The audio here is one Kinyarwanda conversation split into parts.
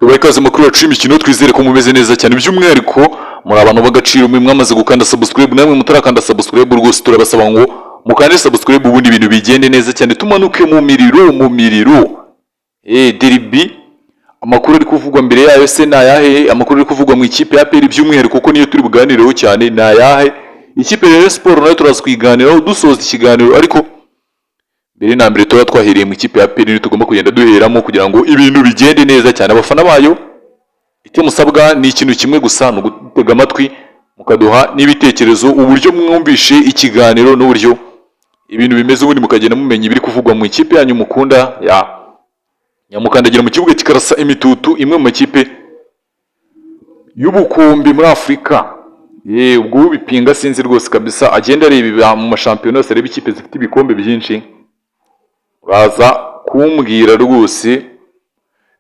Tubahe ikaze makuru yacu y'imikino. Twizere ko mumeze neza cyane, by'umwihariko muri abantu b'agaciro mwe mwamaze gukanda subscribe. Namwe mutarakanda subscribe, rwose turabasaba ngo mukande subscribe, ubundi ibintu bigende neza cyane. Tumanuke mu miriro, mu miriro. Derby, amakuru ari kuvugwa mbere yayo se ni ayahe? Amakuru ari kuvugwa mu ikipe ya APR by'umwihariko, kuko niyo turi buganireho cyane, ni ayahe? Ikipe ya Rayon Sport nayo turaza kuyiganiraho dusoza ikiganiro, ariko mbere na mbere tuba twahereye mu ikipe ya APR, niyo tugomba kugenda duheramo kugira ngo ibintu bigende neza cyane. Abafana bayo, icyo musabwa ni ikintu kimwe gusa, ni ugutega amatwi mukaduha n'ibitekerezo, uburyo mwumvishe ikiganiro n'uburyo ibintu bimeze, ubundi mukagenda mumenya ibiri kuvugwa mu ikipe yanyu mukunda ya Nyamukandagira mu kibuga kikarasa imitutu, imwe mu makipe y'ubukombe muri Afurika. Ye, ubwo ubipinga sinzi rwose kabisa, agenda areba mu mashampiyona yose, areba ikipe zifite ibikombe byinshi, uraza kumbwira rwose.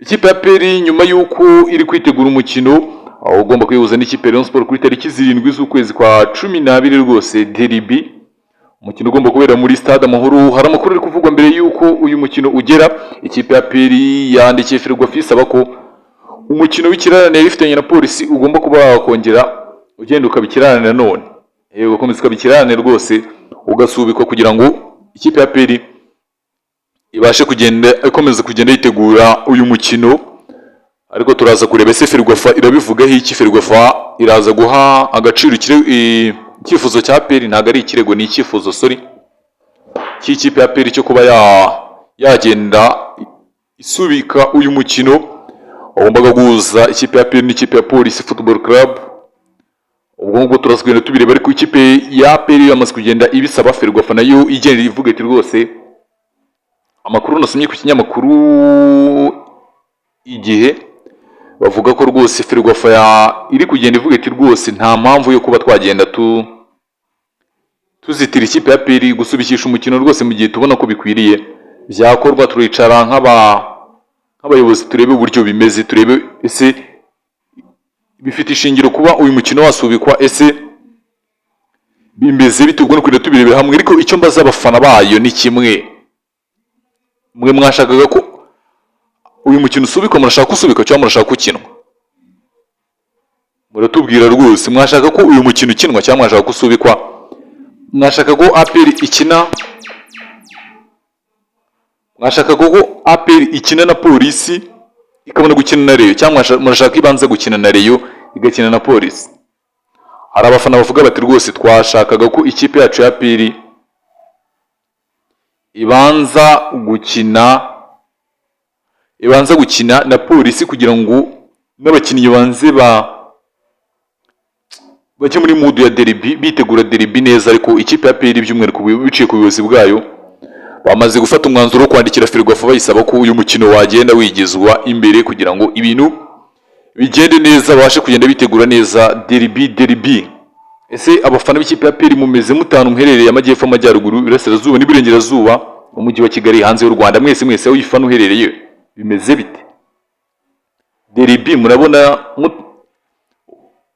Ikipe ya APR, nyuma y'uko iri kwitegura umukino aho ugomba kwihuza n'ikipe ya Rayon Sport kuri tariki 7 z'ukwezi kwa 12, rwose derby, umukino ugomba kubera muri Stade Amahoro, hari amakuru ari kuvugwa mbere y'uko uyu mukino ugera. Ikipe ya APR yandikiye Ferwafa isaba ko umukino w'ikirarane yari ifitanye na Polisi ugomba kuba wakongera ugenda ukaba ikirarane nanone, ugakomeza ukaba ikirarane rwose, ugasubikwa kugira ngo ikipe ya APR ibashe kugenda ikomeza kugenda yitegura uyu mukino. Ariko turaza kureba ese Ferwafa irabivugaho iki? Ferwafa iraza guha agaciro icyifuzo cya APR? Ntabwo ari ikirego, ni icyifuzo, sorry, cy'ikipe ya APR cyo kuba yagenda isubika uyu mukino wagombaga guhuza ikipe ya APR n'ikipe ya Police Football Club. Ubwo ngubwo turaza kugenda tubireba, ariko ikipe ya APR yamaze kugenda ibisaba, Ferwafa nayo igenda ivuga iti rwose. Amakuru nasomye ku kinyamakuru Igihe, bavuga ko rwose Ferwafa iri kugenda ivuga iti rwose nta mpamvu yo kuba twagenda tuzitira ikipe ya APR gusubikisha umukino rwose mu gihe tubona ko bikwiriye byakorwa. Turicara nk'abayobozi turebe uburyo bimeze, turebe ese bifite ishingiro kuba uyu mukino wasubikwa, ese bimeze bite? Ubwo no kugenda tubirebera hamwe. Ariko icyo mbaza abafana bayo ni kimwe: mwe mwashakaga ko uyu mukino usubikwa? Murashaka ko usubikwa cyangwa murashaka ko ukinwa? Muratubwira rwose, mwashaka ko uyu mukino ukinwa cyangwa mwashaka ko usubikwa? Mwashaka ko APR ikina? Mwashaka ko APR ikina na Polisi ikabona gukina na Rayon, cyangwa murashaka ko ibanza gukina na Rayon igakina na Polisi? Hari abafana bavuga bati rwose twashakaga ko ikipe yacu ya APR ibanza gukina na Polisi kugira ngo n'abakinnyi banze bajye muri mood ya derby, bitegura derby neza. Ariko ikipe ya APR by'umwihariko biciye ku buyobozi bwayo bamaze gufata umwanzuro wo kwandikira Ferwafa bayisaba ko uyu mukino wagenda wigizwa imbere kugira ngo ibintu bigende neza, babashe kugenda bitegura neza derby. Derby, ese abafana b'ikipe ya APR mumeze mutanu muherereye amajyepfo, amajyaruguru, iburasirazuba n'iburengerazuba, umujyi wa Kigali, hanze y'u Rwanda, mwese mwese aho uyifana uherereye, bimeze bite? Derby murabona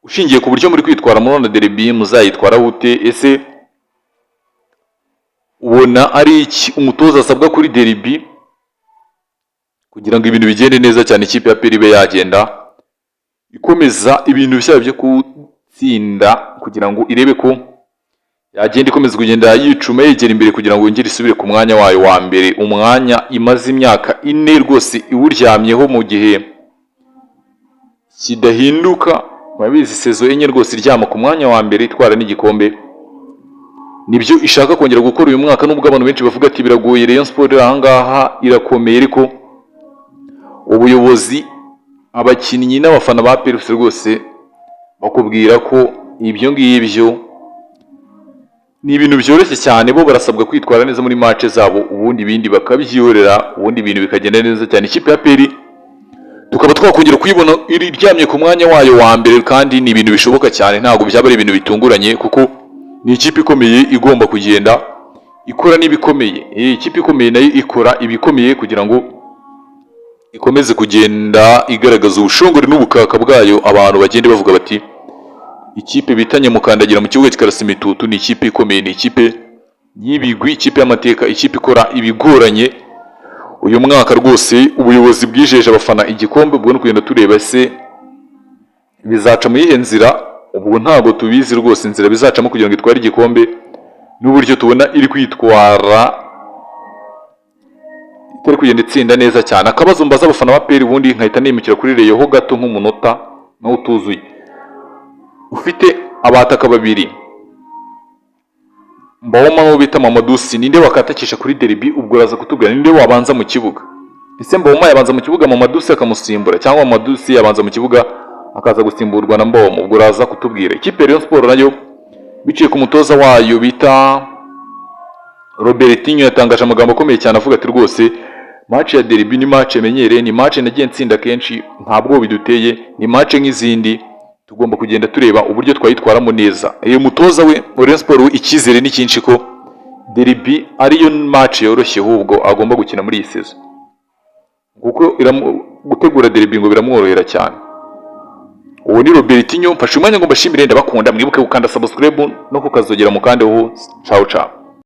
ushingiye ku buryo muri kwitwara, murabona derby muzayitwara ute? Ese ubona ari iki umutoza asabwa kuri derby kugira ngo ibintu bigende neza cyane, ikipe ya APR ibe yagenda ikomeza ibintu byayo byo gutsinda, kugira ngo irebe ko yagenda ikomeza kugenda yicuma yegera imbere, kugira ngo yongere isubire ku mwanya wayo wa mbere, umwanya imaze imyaka 4 rwose iwuryamyeho mu gihe kidahinduka? Murabizi, saison 4 rwose iryama ku mwanya wa mbere, itwara n'igikombe. Nibyo ishaka kongera gukora uyu mwaka, nubwo abantu benshi bavuga ati biragoye, Rayon Sport iri ahangaha irakomeye. Ariko ubuyobozi, abakinnyi n'abafana ba APR rwose bakubwira ko ibyo ngibyo ni ibintu byoroshye cyane. Bo barasabwa kwitwara neza muri match zabo, ubundi ibindi bakabyihorera, ubundi ibintu bikagenda neza cyane, ikipe ya APR tukaba twakongera kuyibona iri iryamye ku mwanya wayo wa mbere. Kandi ni ibintu bishoboka cyane, ntabwo byaba ari ibintu bitunguranye, kuko ni ikipe ikomeye igomba kugenda ikora n'ibikomeye. Ikipe ikomeye nayo ikora ibikomeye kugira ngo ikomeze kugenda igaragaza ubushongore n'ubukaka bwayo, abantu bagende bavuga bati ikipe bita Nyamukandagira mu kibuga kikarasa imitutu ni ikipe ikomeye, ni ikipe y'ibigwi, ikipe y'amateka, ikipe ikora ibigoranye. Uyu mwaka rwose ubuyobozi bwijeje abafana igikombe. Ubwo ni kugenda tureba se bizaca mu yihe nzira. Ubwo ntabwo tubizi rwose inzira bizacamo kugira ngo itware igikombe, n'uburyo tubona iri kwitwara, itari kugenda itsinda neza cyane. Akabazo mbaza abafana ba APR, ubundi nkahita nimukira kuri Rayon ho gato nk'umunota nawo utuzuye: ufite abataka babiri, Mbaoma n'uwo bita Mamadou Sy, ninde wakatakisha kuri derby? Ubwo uraza kutubwira ninde wabanza mu kibuga. Ese Mbaoma yabanza mu kibuga, Mamadou Sy akamusimbura, cyangwa Mamadou Sy yabanza mu kibuga akaza gusimburwa na Mbaoma? Ubwo uraza kutubwira. Ikipe ya Rayon Sport nayo, biciye ku mutoza wayo bita Robertinho, yatangaje amagambo akomeye cyane avuga ati: "Rwose match ya derby ni match menyereye, ni match nagiye nsinda kenshi, ntabwo biduteye, ni match nk'izindi, tugomba kugenda tureba uburyo twayitwaramo neza." Uyu mutoza we wa Rayon Sport we, icyizere ni cyinshi ko derby ariyo match yoroshye ahubwo agomba gukina muri iyi saison, kuko gutegura derby ngo biramworohera cyane. Uwo ni Robertinho. Mfashe umwanya ngo mbashimire, ndabakunda. Mwibuke gukanda subscribe no kukazogera, mukandeho. Ciao ciao.